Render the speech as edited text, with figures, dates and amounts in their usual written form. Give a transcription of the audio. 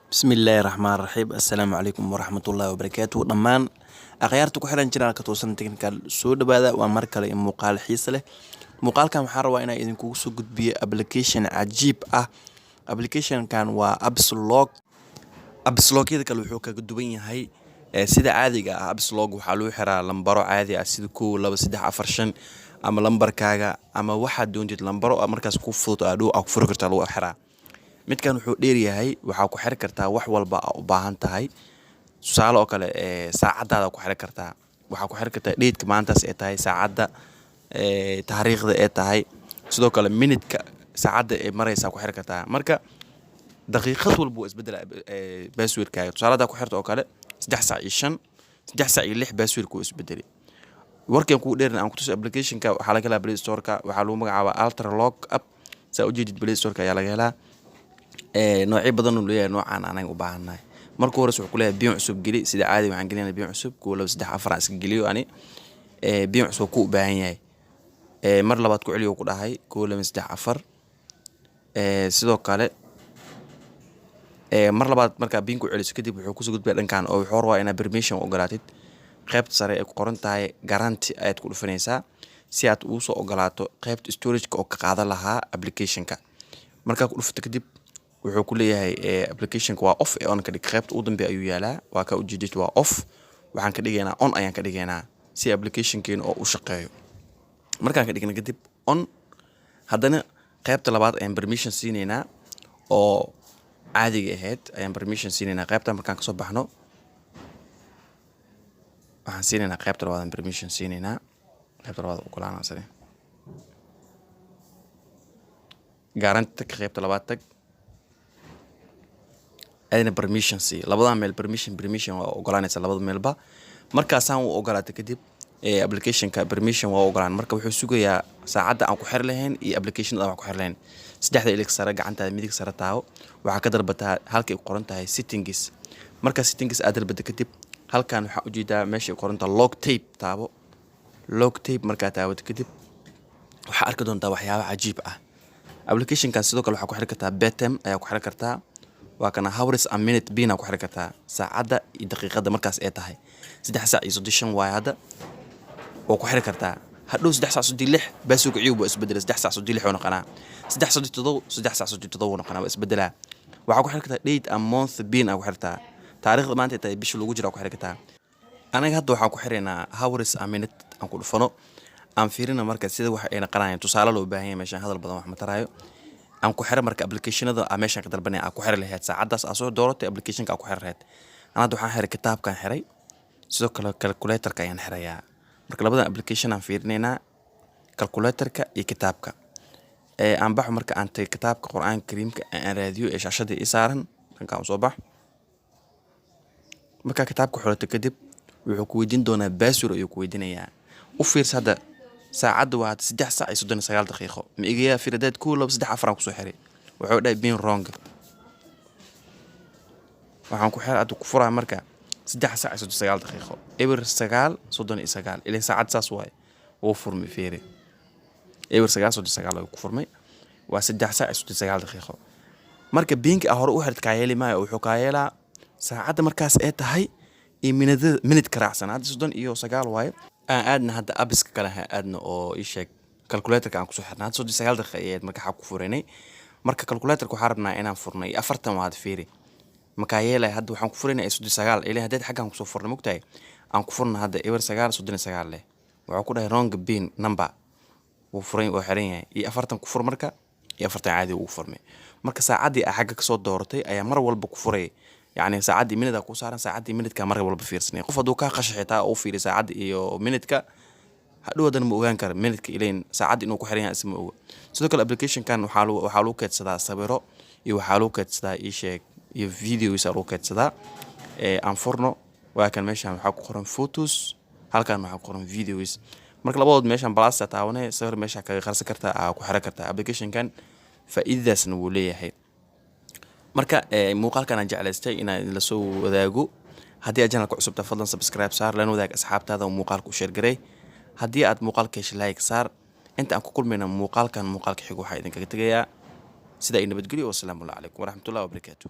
Bismillaahi Raxmaani Raxiim. Assalaamu calaykum waraxmatullaahi wabarakaatuh. Dhammaan akhyaarta ku xiran channelka Toosan Technical, soo dhawaada. Waa mar kale muuqaal xiise leh. Muuqaalkan waxaan rabaa inaan idinkugu soo gudbiyo application cajiib ah. Applicationkan waa Apps Lock. Apps Lockyada kale wuxuu kaga duwan yahay, sida caadiga ah Apps Lock waxaa lagu xiraa lambaro caadi ah, sida 1, 2, 3, 4, 5, ama lambarkaaga ama waxaad doontid, lambaro markaas ku fudud aa dhow aa ku furi kartaa lagu xiraa. Midkan wuxuu dheeryahay, waxaa ku xiri kartaa wax walba aa u baahan tahay. Tusaale oo kale, saacadaada ku xiri kartaa, waxaa ku xiri kartaa date-ka maantaas ay tahay, saacadda, taariikhda ay tahay, sidoo kale minute-ka saacadda ay maraysaa ku xiri kartaa. Marka daqiiqad walba wuu isbedelaa passwordkaaga. Tusaale, haddaa ku xirto oo kale 3:05, 3:06, passwordka wuu isbedelay. Warkan kugu dheerin, aan kutuso applicationka. Waxaa laga helaa Play Storeka. Waxaa lagu magacaabaa Ultra Lock App. Saa ujeedid, Play Storeka ayaa laga helaa. Noocyo badan uu leeyahay. Noocaan anaga u baahannahay, marka hores wuxuu kuleeyahay PIN cusub geli. Sida caadi waxaan gelinaa PIN cusub, 1, 2, 3, 4 aan iska geliyo ani. PIN cusub ku u baahan yahay. Mar labaad ku celiyo ku dhahay, 1, 2, 3, 4. Sidoo kale mar labaad markaa PIN ku celiso kadib, wuxuu kusoo gudbaya dhankan oo wuxuu rabaa inaad permission u ogolaatid. Qaybta sare ee ku qoran tahay grant ayaad ku dhufanaysaa si aad ugu soo ogolaato qaybta storageka oo ka qaadan lahaa applicationka. Markaa ku dhufato kadib, wuxuu ku leeyahay applicationka waa off ee on ka dhig. Qaybta ugu dambeeya ayuu yaalaa, waa ka ujeedid, waa off. Waxaan ka dhigaynaa on ayaan ka dhigaynaa si applicationkeena oo u shaqeeyo. Markaan ka dhigna kadib on, haddana qaybta labaad ayaan permission siinaynaa oo caadiga ahayd ayaan permission siinaynaa. Qaybta markaan kasoo baxno, waxaan siinaynaa qaybta labaad aan permission siinaynaa. Qaybta labaad ogolaanaa sare grant tag, qaybta labaad tag, adina permission sii labadan meel. Permission waa ogolaanaysa labada meelba. Markaasaan u ogolaata kadib, applicationka permission waa ogolaan. Marka wuxuu sugayaa saacadda aan ku xiri lahayn iyo applicationada aan wax ku xiri lahayn. Saddexda ilig sare, gacantaada midig sare taabo. Waxaa ka dalbataa halkay ku qoran tahay settings. Marka settings aad dalbata kadib, halkan waxaa ujeedaa meeshay ku qoran tahay lock type, taabo lock type. Markaa taabato kadib, waxaa arki doontaa waxyaabo cajiib ah. Applicationkan sidoo kale waxaa ku xiri kartaa bedtime ayaa ku xiri kartaa. Waa kana hours and minute PIN ku xiri kartaa, saacadda iyo daqiiqadda markaas ay tahay. 3:35 waaye hadda, waa ku xiri kartaa. Hadhow 3:36 passwordka ciyub waa isbedela, 3:36 uu noqonaa. 3:37, 3:37 uu noqonaa, waa isbedelaa. Waxaa ku xiri kartaa date and month PIN aa ku xirtaa, taariikhda maanta ay tahay, bisha lagu jira ku xiri kartaa. Anaga hadda waxaan ku xiraynaa hours and minute. Aan ku dhufano, aan fiirina marka sida wax ay naqanayaan. Tusaale loo baahan yahay, meeshaan hadal badan wax ma taraayo. Aan ku xira marka applicationada aa meeshaan ka dalbanaya aa ku xiri lahayd saacadaas aa soo dooratay applicationka aa ku xiri lahayd. Aan hadda waxaan xiray kitaabkaan xiray, sidoo kale calculatorka ayaan xirayaa. Marka labadan application aan fiirinaynaa, calculatorka iyo kitaabka. Aan baxo. Marka aan tagay kitaabka Qur-aanka Kariimka aan raadiyo ee shaashada ii saaran, dhankaan usoo bax. Markaa kitaabka xulato kadib, wuxuu ku weydiin doonaa password ayuu ku weydiinayaa. U fiirsa hadda, saacadda waa 3:39. Ma igayaa firadaad? 1, 2, 3, 4 aan kusoo xiray, wuxuu dhahay PIN wrong. Waxaan ku xiray hadda ku furaa marka 3:39, 09:39, ilaa saacad saas waaye. Wuu furmay, fiiri, 09:39 ayuu ku furmay. Waa 3:39. Marka PIN-ka a hore u xirid kaa yeeli maayo, wuxuu kaa yeelaa saacadda markaas ay tahay iyo minadada, minute ka raacsan. Hadda 39 waaye. Aan aadna hadda apps-ka kale ha aadna oo ii sheeg calculatorka aan kusoo xirnay. Hadda 39 daqiiqa ayayd marka xaa ku furanay. Marka calculatorka waxaa rabnaa inaan furnay 40 waa. Hadda fiiri, makaa yeelay. Hadda waxaan ku furanay 39, ilaa haddeed xaggaan kusoo furnay, mogtahay. Aan ku furna hadda 09:39 leh. Wuxuu ku dhahay wrong PIN number. Wuu furan, wuu xiran yahay. Iyo 40 ku fur marka, iyo 40 caadi ugu furmay. Marka saacaddii aa xagga kasoo dooratay ayaa mar walba ku furay, yacni saacaddii minute ku saaran, saacaddii minute-ka mar walba fiirsanay. Qof hadduu kaa qasha xitaa uu fiiriyo saacadda iyo minute-ka, hadhow haddana ma ogaan kara minute-ka, ilayn saacadda inuu ku xiran yahay isma oga. Sidoo kale applicationkan waxaa lagu keydsadaa sawiro iyo waxaa lagu keydsadaa, ii sheeg, iyo videos aa lagu keydsadaa. Aan furno. Waa kan, meeshan waxaa ku qoran photos, halkan waxaa ku qoran videos. Marka labadood meeshan plus taabanay, sawir meesha kaga qarsan kartaa, aa ku xiran kartaa. Applicationkan faa'iidadaasna wuu leeyahay. Marka muuqaalkan aan jeclaystay inaan idinla soo wadaago. Haddii aad channelka cusubta, fadlan subscribe saar, lana wadaag asxaabtaada oo muuqaalka u share garay. Haddii aad muuqaalka heshay, like saar. Inta aan ku kulmayna muuqaalkan muuqaalka xigo, waxaa idinkaga tegayaa sida ay nabadgelyo. Wasalaamu calaykum waraxmatullahi wabarakaatu.